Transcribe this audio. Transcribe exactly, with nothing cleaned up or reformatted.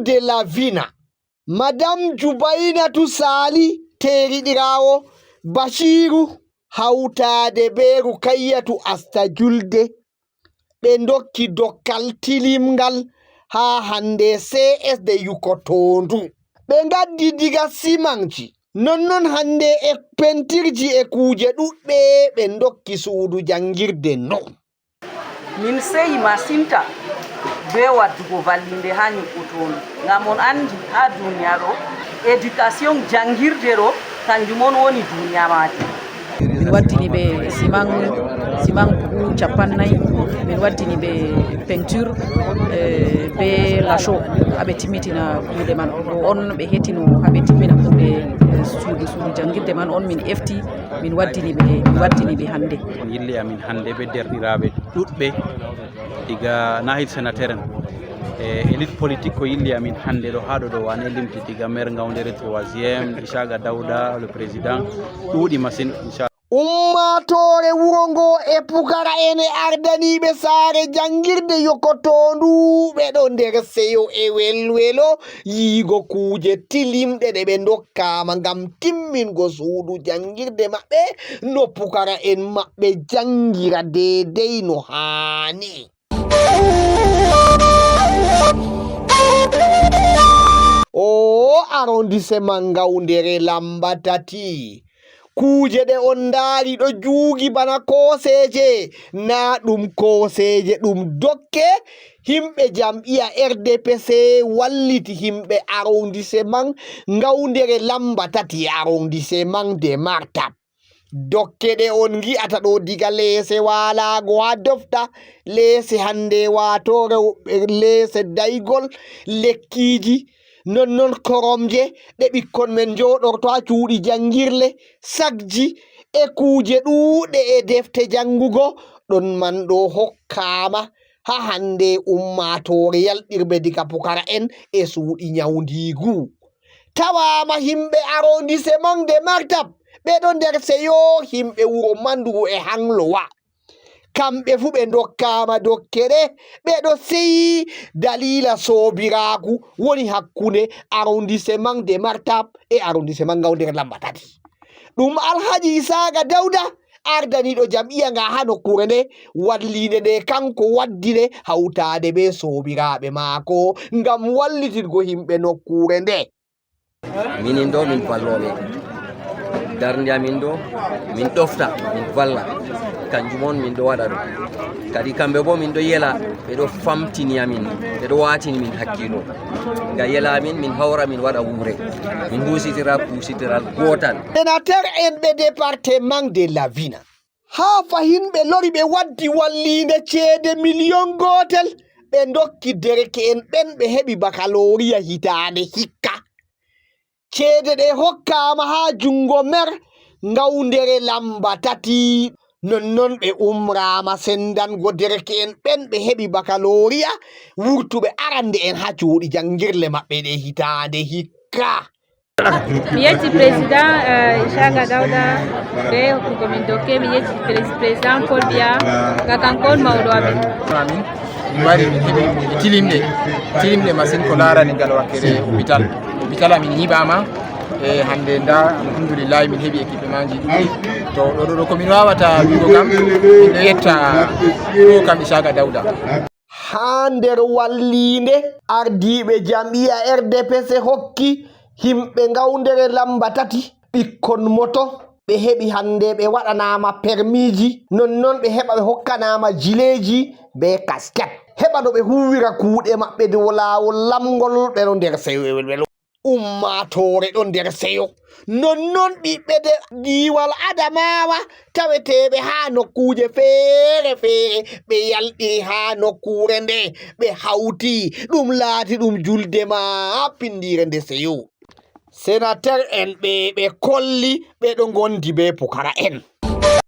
de la Vina. Madame Jubaynatu Saali, teeriɗiraawo Basiiru, hawtaade bee Rukayyatu Asta Julde, ɓe ndokki dokkal tilimngal haa hannde C S de Yukotoondu. Ɓe ngaddi diga simaŋji. Nonnon hannde e pentirji e kuuje ɗuɗɗe ɓe ndokki suudu janngirde no. Min seyi masinta bee waddugo vallinde haa Yukotoondu, ngam on anndi haa duniya ɗo, éducation janngirde ɗo, kanjum on woni duniya maajum. Min waddini ɓe siman siman buhu capannay. Min waddini ɓe peinture, eh, be lacho, haa ɓe timmitina kuuɗe man. Ɗo on ɓe hetino haa ɓe timmina kuuɗe, eh, suudu suudu janngirde man on min efti, min waddini ɓe min waddini ɓe hannde. On yilli amin hannde be derɗiraaɓe ɗuɗɓe diga nahil senateur en e élite politique ko yilli amin hannde ɗo haa ɗo ɗo wane limti diga maire ngawdere troisième, Ishaga Dawda, le président, ɗuuɗi masin, inchallah. Ummaatoore wuro ngoo e pukara'en e ardaniiɓe saare janngirde yokotoondu ɓe ɗo nder seyo e welwelo yiigo kuuje tilimɗe ɗe ɓe ndokkaama ngam timmingo suudu janngirde maɓɓe no pukara'en maɓɓe janngira deedey no haani. Oo arrondissement Ngawdere lamba tati. Kuuje ɗe on ndaari ɗo juugi bana kooseeje, naa ɗum kooseeje, ɗum dokke. Yimɓe jam'iya R D P C walliti yimɓe arrondissement Ngawdere lamba tati, arrondissement de Martab. Dokke ɗe on ngi'ata ɗo, diga leese waalaago haa dofta, leese hannde waatoo rewɓe, leese daygol, lekkiiji, nonnon koromje ɗe ɓikkon men njooɗorto haa cuuɗi janngirle, sakji e kuuje ɗuuɗɗe e defte janngugo, ɗon man ɗo hokkaama haa hannde ummaatoore yalɗirɓe diga pukara'en e suuɗi nyawndiigu. Tawaama yimɓe arrondissement de Martab, ɓe ɗo nder seyo, yimɓe wuro Manduru e Hanglowa. Kamɓe fuu ɓe ndokkaama dokke ɗe, ɓe ɗo seyi daliila soobiraaku woni hakkunde arrondissement de Martab e arrondissement Ngawdere lamba tati. Ɗum Alhaji Isaaga Dawda, ardaniiɗo jam'iya nga haa nokkuure nde, walliinde nde kanko waddi nde hawtaade bee soobiraaɓe maako ngam wallitirgo yimɓe nokkuure nde. Minin ɗo min vallooɓe, darnde amin ɗo min ɗofta, min valla, kanjum on min ɗo waɗa ɗo. Kadi kamɓe boo min ɗo yela, ɓe ɗo famtini amin, ɓe ɗo waatini min hakkiilo. Ngam yela amin, min hawra min waɗa wuure, min huusitira kuusitiral gootal. Senateur en ɓe département de la Vina. Haa fahin ɓe lori ɓe waddi walliinde ceede miliyon gootel ɓe ndokki dereke'en ɓen ɓe heɓi bakalooriya hitaande hikka. Ceede ɗe hokkaama haa junngo meer Ngawdere lamba tati. Nonnon ɓe umraama senndango dereke'en ɓen ɓe heɓi bakalooriya wurtuɓe arande'en haa cuuɗi janngirle maɓɓe ɗe hitaande hikka. Mi yetti président Ishaga Dawda be hokkugo min dokke, mi yetti président Paul Biya ngam kanko on mawɗo amin. Amin mi wari min heɓi e tilimɗe tilimɗe masin ko laarani ngal wakkere hôpital. Hôpital amin nyiɓaama e hannde nda alhamdulillahi min heɓi équipement ji ɗuɗɗi. To ɗo ɗo ko min wawata wigo kam min ɗo yetta ɗo kam Ishaga Dawda. Haa nder walliinde ardiiɓe jam'iya R D P C hokki yimɓe Ngawdere lamba tati ɓikkon moto, ɓe heɓi hannde ɓe waɗanaama permiiji, nonnon ɓe heɓa ɓe hokkanaama jileeji bee kasket, heɓa no ɓe huuwira kuuɗe maɓɓe dow laawol lamngol, ɓe ɗo nder seyo e welwelo. Ummaatoore ɗo nder seyo. Nonnon ɓiɓɓe de diiwal Adamawa taweteeɓe haa nokkuuje feere feere ɓe yalɗiri haa nokkuure nde ɓe hawti. Ɗum laati ɗum julde maa pinndiire nde seyo. Senateur en ɓe ɓe kolli ɓe ɗo ngondi bee pukara'en.